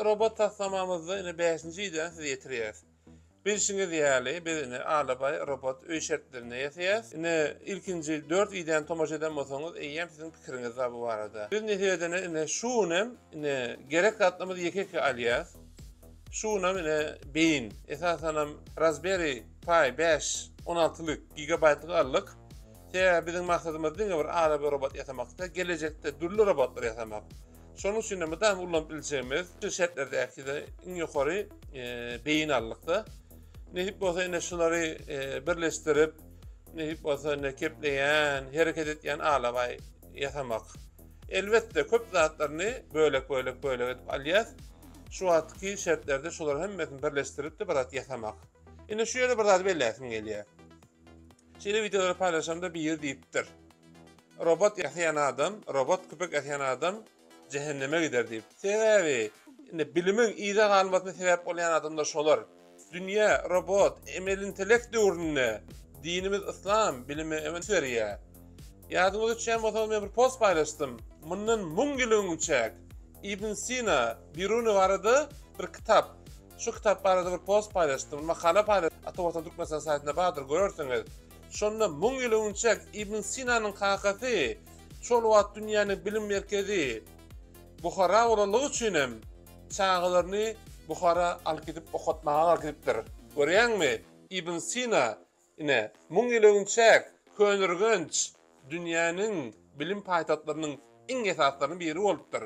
Robot taslamamyzda ine bäşinji ideýany size ýetirýäs. Bilşiňiz ýaly, biz ine Alabaý robot öý şertlerinde ýasaýas. Ine ilkinji dört ideýany tomaşa eden bolsaňyz, eýýäm siziň pikiriňiz bar bu barada. Biz netijedene ine şu günem ine gerek zatlarymyzy ýeke-ýeke alýas. Şu günem ine beýin, esasanam Raspberry Pi 5 16lyk gigabaýtlyk aldyk. Sebäbi biziň maksadymyz diňe bir Alabaý robot ýasamak däl, gelejekde dürli robotlar ýasamak. Şonuň üçin hem mydama ulanyp biljegimiz şu şertlerdäki-de iň ýokary beýin aldyk-da. Nesip bolsa ine şulary birleşdirip, nesip bolsa ine kepleýän, hereket etýän alabaý ýasamak. Elbetde köp zatlaryny bölek-bölek bölek edip alýas. Şu wagtky şertlerde şulary hemmesini birleşdirip-de bir zat ýasamak. Ine şu ýerde bir zady belläsim gelýär. Şeýle wideolary paýlaşamda biri diýipdir. Robot ýasaýan adam, robot köpek ýasaýan adam jähenneme gider diýip. Sebäbi indi bilimiň yza galmasyna sebäp bolýan adamlar şolar. Dünýä robot, emeli intellekt döwründe dinimiz yslam bilime üns berýär. Ýadyňyza düşýän bolsa men bir post paýlaşdym. Mundan 1000 ýyl öňçäk Ibn Sina, Biruni barada bir kitap. Şu kitap barada bir post paýlaşdym, bir makala paýlaşdym. Ata Watan Türkmenistan saýtynda bardyr, görersiňiz. Şonda 1000 ýyl öňçäk Ibn Sinanyň kakasy şol wagt dünýäniň bilim merkezi Buhara bolanlygy üçin hem çagalaryny Buhara alyp gidip okatmaga alyp gidipdir. Görýäňmi, Ibn Sina Ine, 1000 ýyl öňçäk Köneürgenç dünýäniň bilim paýtagtlarynyň iň esasylarynyň biri bolupdyr.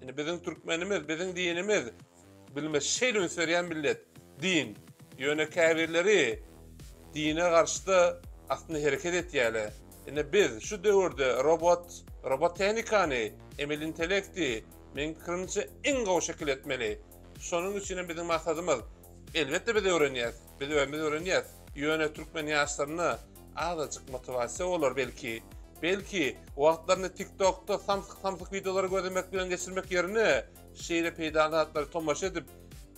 Ine, biziň türkmenimiz, biziň dinimiz bilime şeýle üns berýän millet. Din. Ýöne käbirleri dine garşy-da aslynda hereket etýärler. Ine, biz şu döwürde robot, robot tehnikany, emeli intellekti, meň pikirimçe, iň gowy şekil etmeli. Şonuň üçin hem biziň maksadymyz, elbetde biz öwrenýäs, biz özümiz öwrenýäs. Ýöne türkmen ýaşlaryna azajyk motiwasiýa bolar belki. Belki, wagtlaryny TikTokda samsyk-samsyk wideolary gözlemek bilen geçirmek ýerine, şeýle peýdaly zatlary tomaşa edip,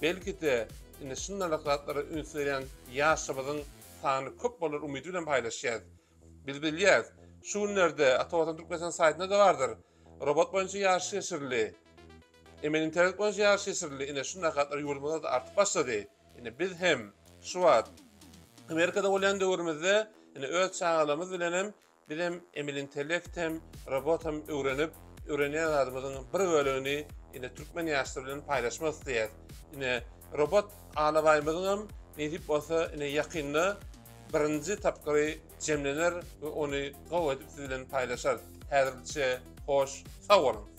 belki-de, indi şundalyk zatlara üns berýän ýaşlarymyzyň sany köp bolar umydy bilen paýlaşýas. Biz bilýäs, şu günlerde Ata Watan Türkmenistan saýtynda-da bardyr, robot boýunça ýaryş geçirildi. Emeli intellekt boýunça ýaryş geçirildi. Ine, şunday zatlar ýurdumyzda-da artyp başlady. Ine, biz hem şu wagt Amerikada bolýan döwrümizde ine öz çagalarymyz bilen hem biz hem emeli intellekt hem robot hem öwrenip, öwrenýän zadymyzyň bir bölegini ine türkmen ýaşlary bilen paýlaşmak isleýäris. Ine, robot alabaýymyzyň hem nesip bolsa ine ýakynda birinji tapgyry jemlener we ony gowy edip siz bilen paýlaşarys. Häzirlikçe hoş, sag boluň!